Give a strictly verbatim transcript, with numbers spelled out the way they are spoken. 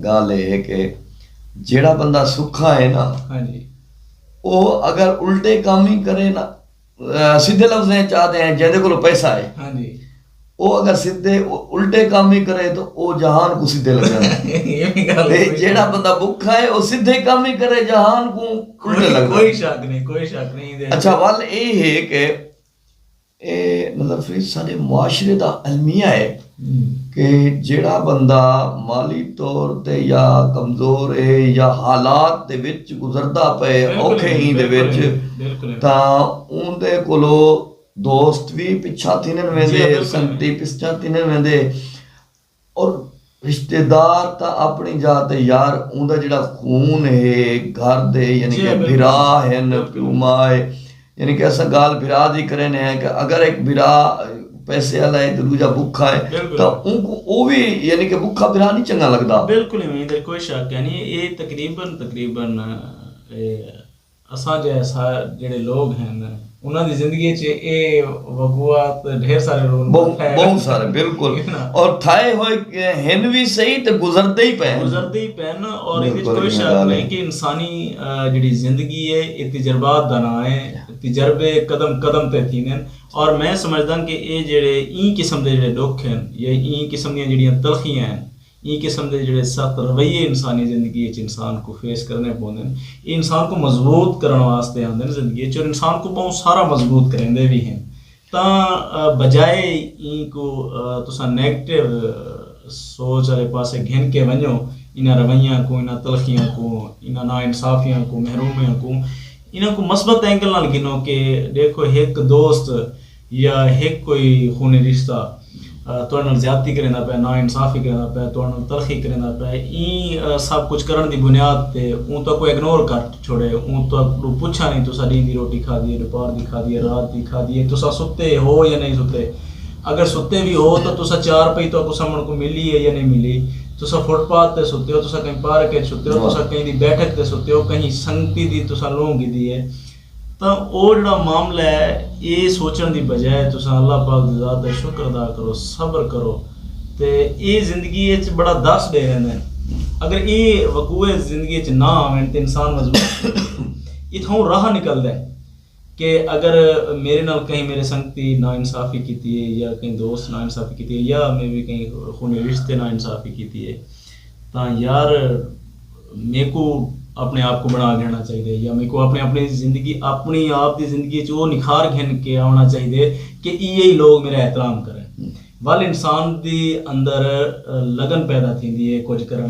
ڳالھ اے ہے کہ جیڑھا بندہ سکھا ہے نا، ہاں جی۔ او اگر الٹے کم ہی کرے نا، اے، سدھے لفظیں چ آہدے ہیں، جیندے کولو پیسہ ہے، ہاں جی۔ او اگر سدھے، او الٹے کم ہی کرے تو او جہان کوں سدھے لڳدن۔ یہ بھی گل تے ہے۔ جیڑھا بندہ بکھا ہے، او سدھے کم ہی کرے، جہان کوں الٹے کوئی، لڳدن۔ کوئی شک نہیں، کوئی شک نہیں دے۔ اچھا، ول اے ہے کہ اے نظر فرید ساݙے معاشرے دا المیہ ہے ہوں۔ کہ جیڑھا بندہ مالی طور تے یا کمزور ہے یا حالات دے وچ گزردا پئے، بالکل اوکھے ہے، ایں دے بالکل وچ، ہے، بالکل ہے۔ تاں اوندے کولو دوست وی پچھاں تھینن جی، ویندے، بالکل ہے۔ سنگتی پچھاں تھینن ویندے، اور رشتہ دار تاں اپݨی جاہ تے یار، اوندا جیڑھا خون ہے گھر دے، یعنی جی، کہ بالکل۔ بھرا ہن، بالکل۔ پیو ماء ہے، یعنی کہ اساں ڳالھ بھرا دی کرینے ہیں کہ اگر ایک بھرا پیسے والا ہے تے ݙوجھا بکھا ہے، بالکل۔ تاں اونکوں او وی، یعنی کہ بکھا بھرا نہیں چنڳا لڳدا۔ بالکل ایویں، اندر کوئی شک ہے نہیں۔ اے تقریباً، تقریباً، اے، اساں جے سا-، جیڑھے لوگ ہن، انہاں دی زندگی اچ اے وقوعات ڈھیر سارے رول بہت، تھئے۔ بہت سارے، بالکل۔ ٹھیک ہے نا؟ اور تھئے ہوئے ہن وی صحیح تے گزردے ہی پئے ہن۔ گزردے ہی پئے ہن، اور ایندے وچ بالکل، کوئی ایہی شک ڳالھ نہیں ہے۔ کہ انسانی، آ، جیڑھی زندگی ہے، اے تجربات دا ناں ہے، تجربے قدم قدم تے تھیندے ہن۔ اور میں سمجھداں کہ اے جیڑھے ایں قسم دے جیڑھے ݙکھ ہن یا ایں قسم دیاں جیڑھیاں تلخیاں ہن، ایں قسم دے جیڑھے سخت رویے انسانی زندگی اچ انسان کوں فیس کرݨے پوندن، اے انسان کوں مضبوط کرݨ واسطے آندن زندگی اچ، اور انسان کوں ٻہوں سارا مضبوط کریندے وی ہن۔ تاں، آ، بجائے ایں کوں، آ، تساں نیگیٹو، آ، سوچ والے پاسے گھن کے ونڄو، انہاں رویاں کوں، انہاں تلخیاں کوں، انہاں ناانصافیاں کوں، محرومیاں کوں، انہاں کوں مثبت اینگل نال گھنو کہ ݙیکھو، ہک دوست یا ہک کوئی خونی رشتہ، آ، تہاݙے نال زیادتی کریندا پئے، ناانصافی کریندا پئے، تہاݙے نال تلخی کریندا پئے، ایں، آ، سب کچھ کرݨ دی بنیاد تے اوں تہاکوں اگنور کر چھوڑے، اوں تہاکوں پچھا نہیں تساں ݙینہہ دی روٹی کھادی ہے، ݙوپہر دی کھادی ہے، رات دی کھادی ہے، تساں ستے ہو یا نہیں ستے۔ اگر ستے وی ہو تاں تساں چارپئی تہاکوں سمھݨ کوں ملی ہے یا نہیں ملی، تساں فٹ پاتھ تے ستے ہو، تساں کہیں پارک اچ ستے ہو، تساں کہیں دی بیٹھک تے ستے ہو، کہیں سنگتی دی تساں لونہہ گھدی ہے۔ تاں او جیڑھا معاملہ ہے، اے سوچݨ دی بجائے تساں اللہ پاک دی ذات دا شکر ادا کرو، صبر کرو، تے اے زندگی اچ بڑا درس ݙے ویندے ہن۔ اگر اے وقوع زندگی اچ نہ آون تے انسان مضبوط اتھوں راہ نکلدا ہے کہ اگر میرے نال کہیں میرے سنگتی ناانصافی کیتی ہے یا کہیں دوست ناانصافی کیتی ہے یا میں بھی کہیں خونی رشتے ناانصافی کیتی ہے، تاں یار میکوں اپݨے آپ کوں بݨا گھنݨا چاہیدے، یا میکوں اپݨے، اپݨی زندگی، اپݨی آپ دی زندگی اچ او نکھار گھن کے آوݨا چاہیدے کہ ایہے ہی لوگ میرا احترام کرن۔ ول انسان دی اندر، آ، لگن پیدا تھیندی ہے کجھ کرݨ